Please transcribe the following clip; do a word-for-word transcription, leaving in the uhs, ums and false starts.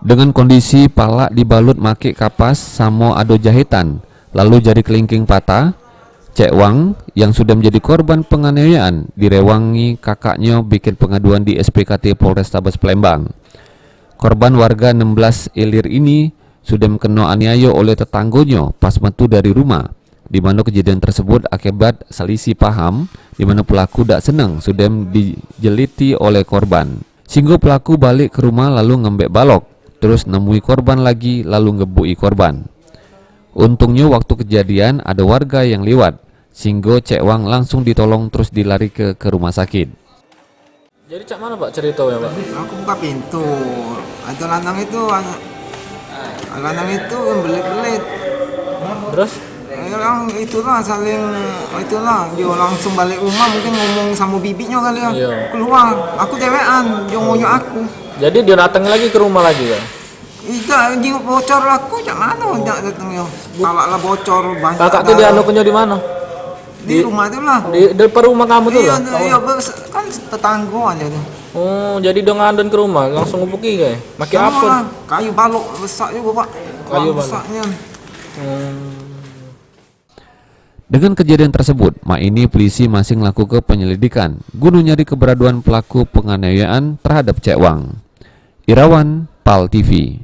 Dengan kondisi palak dibalut makek kapas samo ado jahitan, lalu jari kelingking patah, Cek Wang yang sudah menjadi korban penganiayaan direwangi kakaknyo bikin pengaduan di S P K T Polrestabes Palembang. Korban warga enam belas Ilir ini sudah keno aniayo oleh tetanggonyo pas metu dari rumah, di mano kejadian tersebut akibat selisih paham, di mano pelaku dak seneng sudah dijeliti oleh korban. Singgo pelaku balik ke rumah lalu ngembek balok, terus nemui korban lagi lalu ngebuki korban. Untungnyo waktu kejadian ado warga yang liwat, singgo Cek Wang langsung ditolong terus dilarike ke rumah sakit. Jadi cak mano, Pak, cerito ya, Pak? Aku buka pintu, ado lanang itu, lanang itu belit-belit. Terus? Orang itulah saling, itulah, dia langsung balik rumah, mungkin ngomong sama bibiknya kali ya. Iya. Keluar, aku dewekan, dia ngoyok aku. Jadi dia datang lagi ke rumah lagi ya? Idak, dia bocor aku, cak mano dak datang ya? Awak lah bocor, banyak. Kakak tu darah. Dianukenyo di mano? Di, di rumah tu lah. Di depan rumah kamu tu lah? Iya, iya, kan tetanggoan dia tu. Oh, jadi dia ngandun ke rumah, langsung ngebuki ke? Pakai apa? Kayu balok besak juga, Pak. Kayu balok. Besaknya. Hmm. Dengan kejadian tersebut, mak ini polisi masih ngelakuke penyelidikan guna nyari keberadaan pelaku penganiayaan terhadap Cek Wang. Irawan, Pal T V.